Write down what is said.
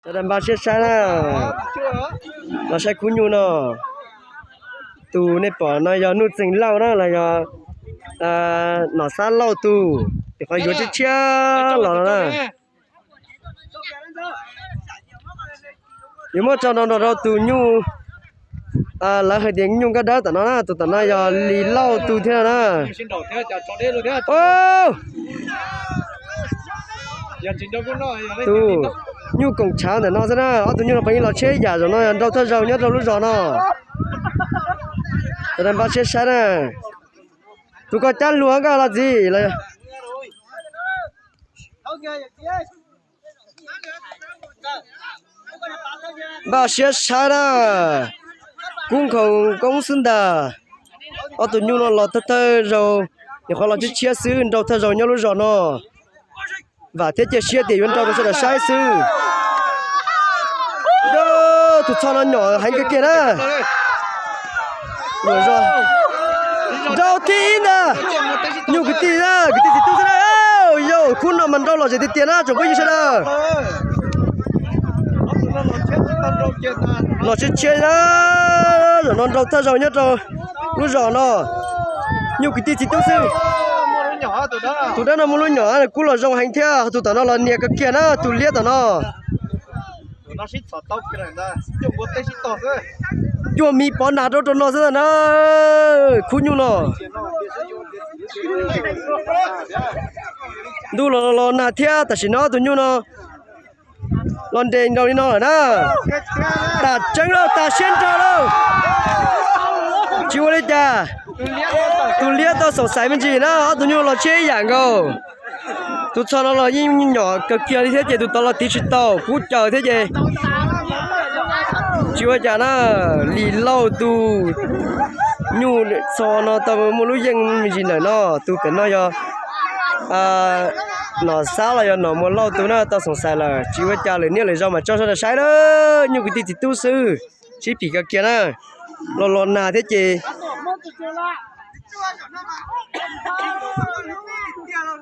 Sawv daws npaj siab saib na, los saib khub nyuj no. Tus nej pom no yog Nuj Txeeg Lauj na los yog Nom Xab Lauj tus, ces qhov yuav tshiab tshiab los no na. Yuav muab tso nrau nrog rau tus nyuj, lawv hais tias nyuj nkaj dawb tom no na, tus tom no yog Lis Lauj tus thiab na. Tus nyuj koom tshav ntawm no xwb na, ob tug nyuj no puav leej los tshiab yam zaum no yog nrau thawj zaug nyob rau lub zos no. Sawv daws npaj siab saib na. Tus koj cab luag nkaj los txiv. Npaj siab saib na, kub nkhoos koob xwb ntag. Ob tug nyuj no los thawj thawj zaug, nyuam qhuav los tshiab tshiab xwb, nrau thawj zaug nyob lub zos no. Vam thiab cia siab tias yuav nrau rau sawv daws saib xwb. Tus txho no nyom heev kawg kiag na. Nrau thib ib ntag. Nyuj kwv tij, kwv tij txiv tub xwb na. Yog khub no mas nrau lom zem tiag tiag na tsoom phooj ywg sawv daws. Los tshiab tshiab na, zaum no nrau thawj zaug nyob rau lub zos no. Nyuj kwv tij txiv tub xwb. Tus dawb no muaj lub nyom kub los zoo heev thiab, tus tom no los nias kawg kiag na, tus liab tom no. Cuag me pov nas rau rau no xwb na, khub nyuj no. Ntuj los los nag thiab tam sim no tus nyuj no los nres nraus li no lawm na. Tas tseeb lauj, tas siab nrog lauj. Tsis ua li cas, tus liab tau xoom xaiv me ntsis na, ob tug nyuj los tshiab ib yam nkaus. Tus txho no los yeej nyom kawg kiag li thiab ces tus tod los tiv tsis tau, kub caws thiab ces tsis ua cas na. Lis Lauj tus nyuj txho no tau muaj lub yeej me ntsis ntawm no, tus pem no yog Nom Xab los yog Nom Muas Lauj tus na, tau xoom xaiv lawm. Tsis ua cas, lwm niaj lwm zaus mas tso sawv daws saib na, nyuj kwv tij txiv tub xwb, sib phim kawg kiag na. Los los nag thiab ces